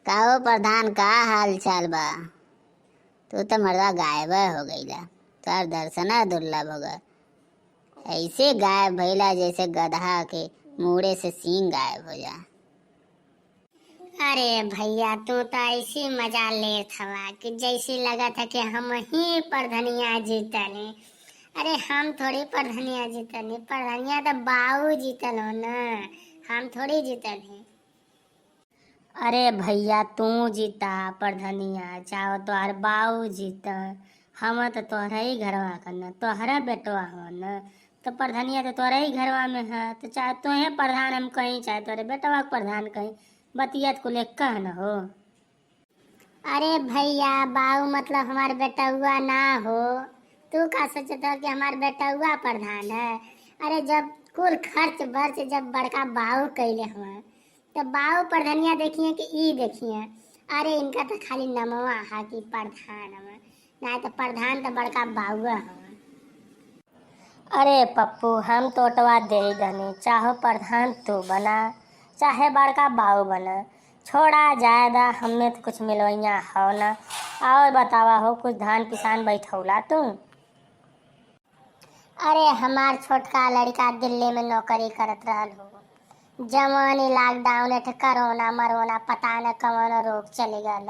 का हो प्रधान, का हाल चाल बा? तू तो मर्दा गायब हो गईला, तोहर दर्शन दुर्लभ हो गए। ऐसे गायब भइला जैसे गधा के मुड़े से सींग गायब हो जा। अरे भैया, तू तो ऐसी मजा लेत हवा कि जैसी लगत है कि हम ही प्रधनिया जीतल हैं। अरे हम थोड़ी प्रधनिया जीतल हैं, प्रधनिया तो बाऊ जीतल हो ना, हम थोड़ी जीतल हैं। अरे भैया, तू जीता प्रधनिया चाहो तोहार बाऊ जीता, हम तो तोहरा ही घरवा का न, तोहरा बेटवा हो न, तो प्रधनिया तो तोहरा ही घरवा में है, तो चाहे तोहे प्रधान हम कहीं, चाहे तोहरे बेटवा के प्रधान कहीं, बतियत को ले कह न हो। अरे भैया, बाऊ मतलब हमार बेटुआ ना हो। तू का सोचत हो कि हमार बेटुआ प्रधान है? अरे जब कुल खर्च बर्च जब बड़का बाऊ कैले हुआ तो बाऊ प्रधानिया देखिए कि ई देखिए, अरे इनका तो खाली नमवा हा कि प्रधान हवा, ना तो प्रधान तो बड़का बाऊआ हवा। अरे पप्पू, हम तो ओटवा दे ही दनी, चाहो प्रधान तू बना चाहे बड़का बाऊ बना, छोड़ा जायदा, हमने तो कुछ मिलवैया हो ना। और बतावा हो, कुछ धान किसान बैठौला तू? अरे हमार छोटका लड़का दिल्ली में नौकरी करत रहल हो, जवान ई लॉकडाउन एठे कोरोना मरोना पता न कौन रोग चली गल,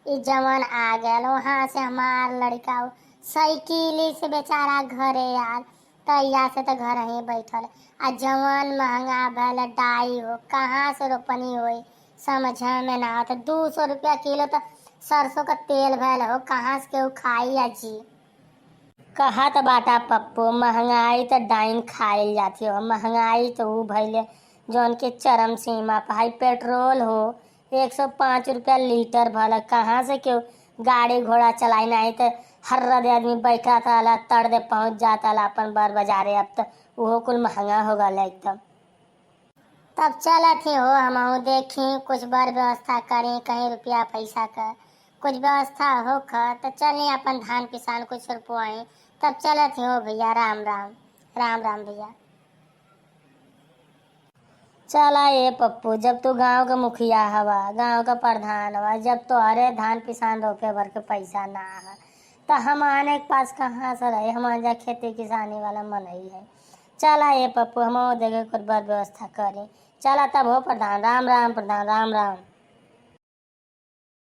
ई जवान आ गल वहाँ से, हमार लड़का साइकिल से बेचारा घरे आल, तैया से तो घर ही बैठल। आ जवान महंगा भैल डाई हो, कहाँ से रोपनी होई समझ में ना आवत। 200 रुपया किलो तो सरसों का तेल भैल हो, कहाँ से केहू खाई आ जी। कहत बाटा पप्पू, महंगाई तो डाइन खाइल जाती हो, महंगाई तो ऊ भइले जौन के चरम सीमा पर हाई। पेट्रोल हो 105 रुपया लीटर भला, कहाँ से क्यों गाड़ी घोड़ा चलाई, नहीं तो हर रदे आदमी बैठा था तड़ दे पहुंच जाता ला अपन बर बाजारे, अब तो उहो कुल महंगा हो गल एकदम। तब चलत ही हो, हमहू देखी कुछ बर व्यवस्था करी, कहीं रुपया पैसा का कुछ व्यवस्था हो ख तो चली अपन धान किसान कुछ रुपवाई, तब चलत ही हो भैया। राम राम, राम राम भैया। चला ये पप्पू, जब तू गांव का मुखिया हवा, गांव का प्रधान हवा, जब तोहरे धान किसान रोपे भर के पैसा ना है तो हम आने के पास कहाँ से रहे, हम जा खेती किसानी वाला मन ही है। चला ये पप्पू, हम देखे कुछ बर व्यवस्था करी। चला तब हो प्रधान, राम राम प्रधान, राम राम।